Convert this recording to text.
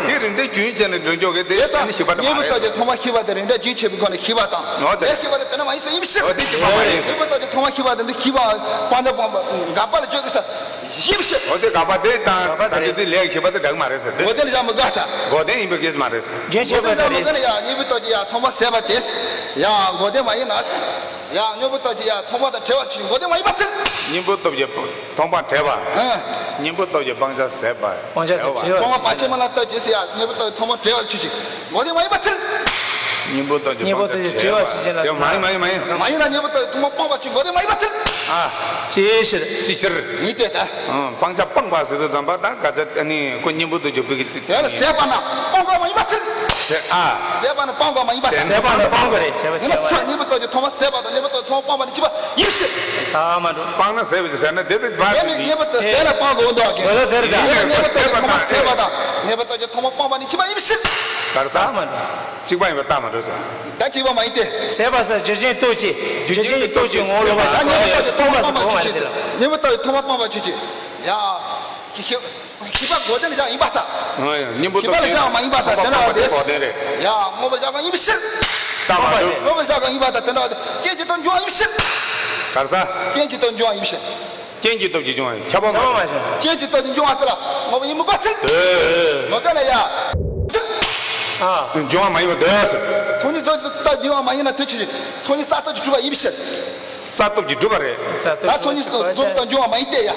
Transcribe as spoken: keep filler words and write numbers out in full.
ཟེར། དེ་རིགས་འདྲ་རྒྱུན་ཆད་ནས་འགྲོ་འཇོག་གི་དེ་ཨ་ནི་ཤེས་པ་དེ་མ་རེད། གཉེན་པོ་ལྟ་བུའི་ཐོག་མ་ཤེས་པ་དེ་རིགས་འདྲ་རྒྱུན་ཆད་པའི་སྒོ་ནས་ཤེས་པ་དང་། འོ་དེ། ལས་ཤེས་པ་དེ་དེ་ནི་མ་ཡིན་ཟེར་ཡིན་ཤེས། འོ་དེ་ཤེས་པ་མ་རེད་ཟེར། གཉེན་པོ་ལྟ་བུའི་ཐོག་མ་ཤེས་པ་དེ་འདི་ཤེས་པ་སྤང་བྱ་སྤངས་པ་འགག་པ་ལ་བརྗོད་དགོས་ས་ཡིན་ཤེས། འོ་དེ་འགག་པ་དེ་དང་ད་དེ་དེ་ལས་ཤེས་པ་དེ་འདྲ་གི་མ་རེད་ཟེར་དེ། འགོག་བདེན་ལ་བཞག་མི་དགའ་ས། འགོག་བདེན་ཡིན་པའི་སྐད་ཆ་མ་རེད་ཟེར། རྒྱུན་ཆད་པ་དེ་རེད། ཡ་གཉེན་པོ་ལྟ་བུའི་ཡ་ཐོག་མ་ཟད་པ་དེ། ཡ་འགོག་བདེན་མ་ཡིན་ན། ཡ་གཉེན་པོ་ལྟ་བུའི་ཡ་ཐོག་མ་དང་བྲལ་བ་ཆོས་ཅན། འགོག་བདེན་མ་ཡིན་པ་ཚིག་གཉེན་པོ་ལྟ་བུའི་ཐོག་མ་བྲལ་བ། ཨ། གཉེན་པོ་ལྟ་བུའི་སྤང་བྱ་ཟད་པ། སྤང་བྱ་བྲལ་བ། བྲལ་བ། ཐོག་མ་བར་ཆད་མ་ལ་ལྟ་བུ་ཟེར་ཡ་གཉེན་པོ་ལྟ་བུའི་ཐོག་མ་བྲལ་བ་ཆོས་ཅན། འགོག་བདེན་མ་ཡིན་པ་ཚིག་གཉེན་པོ་ལྟ་བུའི་གཉེན་པོ་སྤང་བྱ་ལྟ་བུའི་བྲལ་བ་ཆོས་ཅན་ལ། དེ་མ་ཡིན་མ་ཡིན་མ་ཡིན། མ་ཡིན་ལ་གཉེན་པོ་ལྟ་བུའི་ཐོག་མ་སྤངས་པ་ཆོས་ཅན། འགོག་བདེན་མ་ཡིན་པ་ཚིག་ཨ། ཅིའི་ཕྱིར། ཅིའི་ཕྱིར། ཡིན་ཏེ་ད། ཨང་། སྤང་བྱ་སྤངས་པ་ཟེར་དུས་ཙམ་པ་དང་ག་ཚད་ཨ་ནི་ཁོ་གཉེན་པོ་ལྟ་བུའི་བུ་གི་དེ་ལ་ཟད་པ་ན་སྤང་དགོས་མ་ཡིན་པ་ཚིག་ཟད་ཨ། ཟད་པ་ན་སྤང་དགོས་མ་ཡིན་པ་ཚིག་ཟད་པ་ན་སྤང་དགོས་རེད་བྱས་པ་ཡིན་ན་ཚ་གཉེན་པོ་ལྟ་བུའི་ཐོག་མ་ཟད་པ་དང་གཉེན་པོ་ལྟ་བུའི་ཐོག་མ་སྤངས་པ་ནི་ཕྱི་པ་ཡིན་ཕྱིར། ད་མ་འགྲོ། སྤངས་ན་ཟད་པ་ཟེར་ན་དེ་དེ་བར་དེ་གཉེན་པོ་ལྟ་བུ་ཟད་ལ་སྤང་དགོས་འདུག་ག་གོ་ལ་དེར་ད། ཡིན་ན་གཉེན་པོ་ལྟ་བུའི་ཐོག་མ་ཟད་པ་དང་གཉེན་པོ་ལྟ་བུའི་ཐོག་མ་སྤངས་པ་ནི་ཕྱི་པ་ཡིན་ཕྱིར། གར་ད་མ་འགྲོ། གཅིག་པ་ཡིན་པ་ལྟ་མ་འགྲོ་ཟེར། ད་གཅིག་པ་མ་ཡིན་ཏེ། ཟད་པ་ཟེར་རྒྱུ་ཅན་ལྟོས་ཀྱི། རྒྱུ་ཅན་གྱི་ལྟོས་ཀྱི་ངོ་བོ་ལོག་པ་ཟེར་ད་གཉེན་པོ་ལྟ་བུའི་ཐོག་མ་སྤངས་པ་ཆོས་ཅན། གཉེན་པོ་ལྟ་བུའི་ཐོག་མ་སྤངས་པ་ཆོས་ཅན། ཡ། ཤེས་ཤེས་ཤེས་པ་འགོག་བདེན་ལ་བཞག་ཡིན་པ་ཚ། ཨ་ཡ། གཉེན་པོ་ཤེས་པ་ལ་བཞག་མ་ཡིན་པ་ཚ་དེ་ལ་བ་དེ། འགོག་བདེན་རེད། ཡ་དངོས་པོ་བཞག་ག་ཡིན་པ་ཕྱིར། ལྟ་མ་འགྲོ། དངོས་པོ་བཞག་ག་ཡིན་པ་ཚ་དེ་ལ་བ་དེ་རྐྱེན་གྱི་སྟོབས་འབྱུང་བ་ཡིན་པ་ཕྱིར། གར་ས། རྐྱེན་གྱི་སྟོབས་འབྱུང་བ་ཡིན་པ་ཕྱིར། རྐྱེན་གྱི་སྟོབས་ཀྱིས་འབྱུང་བ་ཁྱབ་པ་མ་རེད། རྐྱེན་གྱི་སྟོབས་ཀྱིས་འབྱུང་བ་དེ་ལ་དངོས་པོ་ཡིན་པ་དགོས་ཚུལ། ཨེ། མ་དགོས་ན་ཡ། ཨ། འབྱུང་བ་མ་ཡིན་པ་འདོད་ཟེར། ཚོགས་གཉིས་ཚོགས་ཀྱི་སྟོབས་འབྱུང་བ་མ་ཡིན་ན་དེ་ཆོས་ཅན། ཚོགས་གཉིས་ས་སྟོབས་ཀྱིས་གྲུབ་པ་ཡིན་པའི་ཕྱིར། ལྟ་སྟོབས་ཀྱིས་བསྒྲུབས་པ་རེད། ད་ཚོགས་གཉིས་འཛོམས་དང་འབྱུང་བ་མ་ཡིན་ཏེ་ཡ།